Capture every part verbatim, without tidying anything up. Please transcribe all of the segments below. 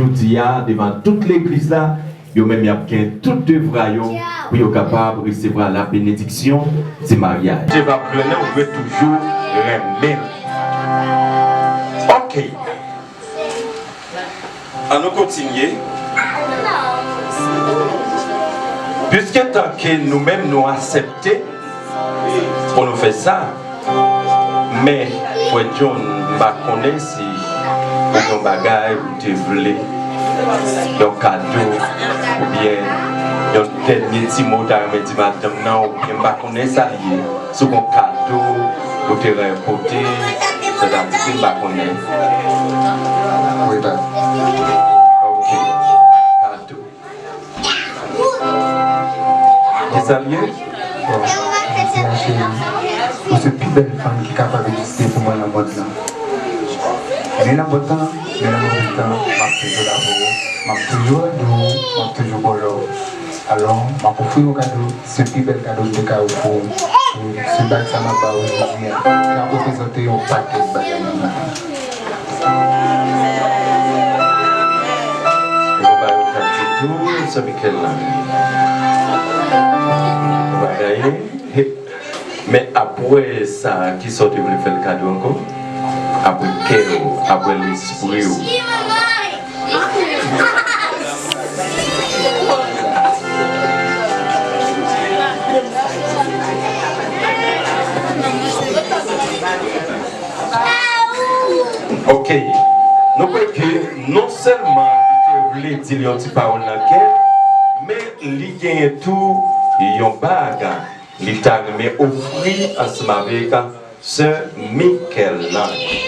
Jodi a, devan tout legliz la, yo menm y ap gen tout devwa yo pou yo kapab resevwa la benediksyon di maryaj. Te va prenen ou dwe toujou renmen. Ok. An nou kontinye. Piske tanke nou menm nou aksepte pou nou fè sa, men, frè John, m pa konnen si ou gen yon bagay ou te vle, yon kado, oubyen yon dènye ti mo w ta renmen di madanm nan, oubyen m pa konnen sa l ye, si w gen yon kado ou te renmen pote, sètadi m pa konnen. Wi, pa. Ok. Kado. Ki sa l ye? Bon, Cynthia cheri, ou se pi bèl fanm ki kapab egziste pou mwen nan mond lan. Ni nan bon tan, ni nan move tan, m ap toujou la pou ou. M ap toujou rèd ou, m ap toujou ba w love. Alò, m ap ofri w yon kado, se pi bèl kado m te ka ofri w. Se bag sa m ap ba w jodi a. L ap reprezante yon pakèt bagay nan vi. Yo pa yo ka di tou, sè Michel la. Bagay, he. Men apre sa, kisa w te vle fè l kado ankò? Apre kè w, apre lespri w. Ok. Nou kwè ke non sèlman li te vle di l yon ti pawòl nan kè, men li genyen tou yon bag li ta renmen ofri ansanm avèk sè Michel-Ange.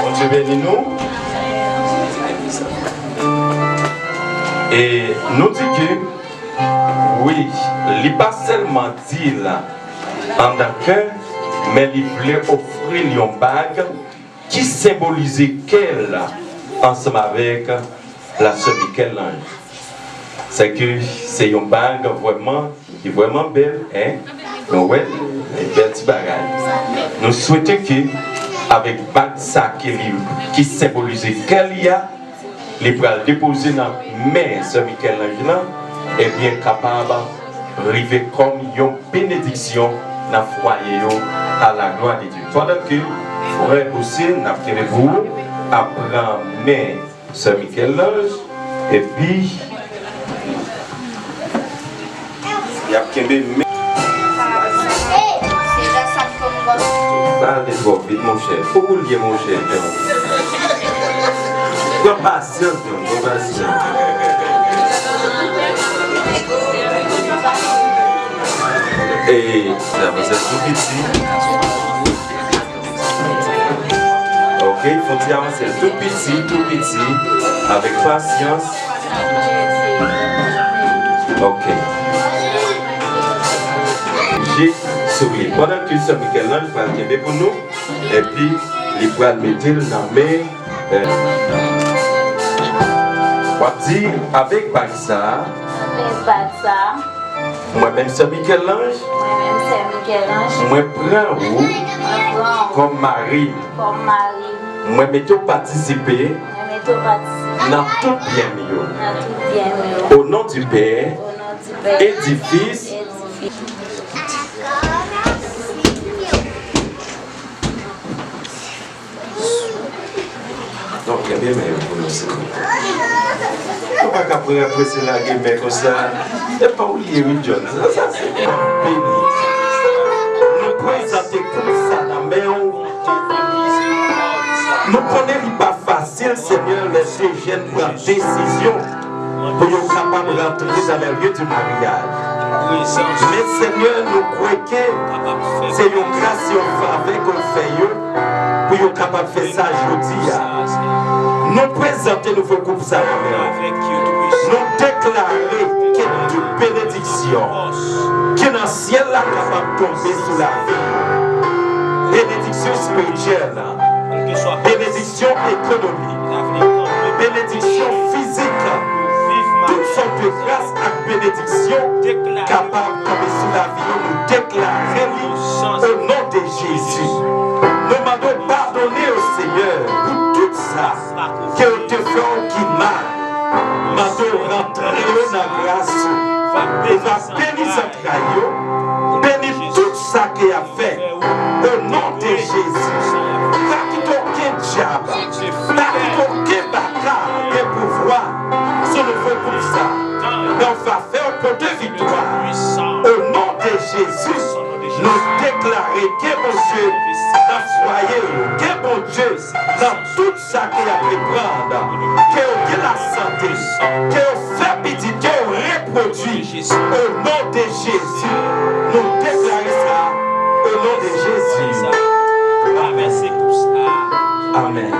Bondye beni nou. E nou di ke, wi, li pa sèlman di l anndan kè, men li vle ofri l yon bag ki senbolize kè l ansanm avèk la sè Michel-Ange. Sèke se yon bag vrèman, ki vrèman bèl, en? Nou wè l, bèl ti bagay. Nou swete ke avèk bag sa ke li, ki senbolize kè li a, li pral depoze nan men sè Michel-Ange lan, ebyen, kapab rive kòm yon benediksyon nan fwaye yo, à la gloire de Dieu. Pandan ke frè Bousse, n ap kenbe pou ou, ap pran men sè Michel-Ange, epi y ap kenbe men. Sa ale twò vit, monchè. Fòk ou lye, monchè, John. Pran pasyans, John, pran pasyans. E, sa, sa tou piti. Ok, fon ti avanse l tou piti, tou piti, avèk pasyans. Ok. Je sou li. Pandan ke sè Michel-Ange pral kenbe pou nou, epi li pral mete l nan men, eh, w ap di, avèk bag sa a, avèk bag sa a, mwen menm sè Michel-Ange, mwen menm sè Michel-Ange, mwen pran ou, mwen pran ou, kòm mari m, kòm mari m, mwen mete w patisipe, mwen mete w patisipe, nan tout byen m yo, nan tout byen m yo, o non di Pè, o non di Pè, e di Fis, e di Fis. Non, kenbe men yo pou nou, silvouplè. Nou pa ka pre-, prese lage men konsa. E pa ou li ye, wi, John. Sa, sa se yon beni. Nou prezante koup sa nan men w. Nou konnen li pa fasil, Senyè, lè de jèn pran desizyon pou yo kapab rantre dans les lieux du mariage. Men, Senyè, nou kwè ke se yon gras, yon favè ke w fè yo pou yo kapab fè sa jodi a. Nou prezante nouvo koup sa nan men w. Nou deklare ke tout benediksyon ki nan syèl la kapab tonbe sou lavi yo. Benediksyon espirityèl, benediksyon ekonomik, benediksyon fizik, Sòt de gras ak benediksyon kapab tonbe sou lavi yo, nou deklare li o non de Jezi. Nou mande w padone yo, Senyè, pou tout sa ke yo te fè w ki mal. Mande w rantre yo nan gras ou. Ou va beni zantray yo, beni tout sa ke y ap fè. O non de Jezi, pa kite okenn dyab, pa kite okenn baka gen pouvwa sou nouvo gwoup sa. Men w va fè yo pote viktwa. O non de Jezi, nou deklare ke Bondye nan fwaye yo, ke Bondye nan tout sa ke y ap reprann, ke yo gen lasante, ke yo fè pitit, ke yo repwodui. O non de Jezi, nou deklare sa. O non de Jezi. Amèn.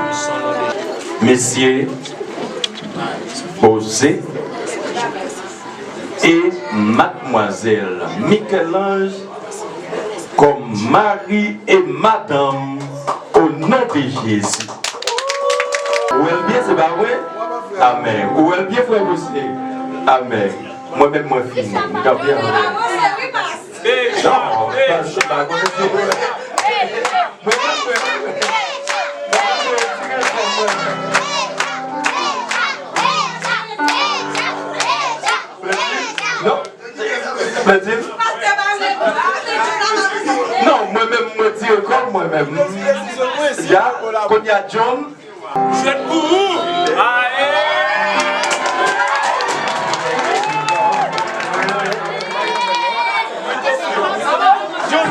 Mesye José e madmwazèl Michel-Ange kòm mari e madanm o non de Jezi. Ou wè l byen, se pa vre? Amèn. Ou wè l byen, frè José? Amèn. Mwen menm, mwen fini. M kanpe anlè. Non, pastè pa konnen si mwen. Mwen menm, mwen. Non. Mwen di. Non, mwen menm, mwen tire kòb mwen menm. Ya, kounye a John. Jwèt pou ou. Aye. John,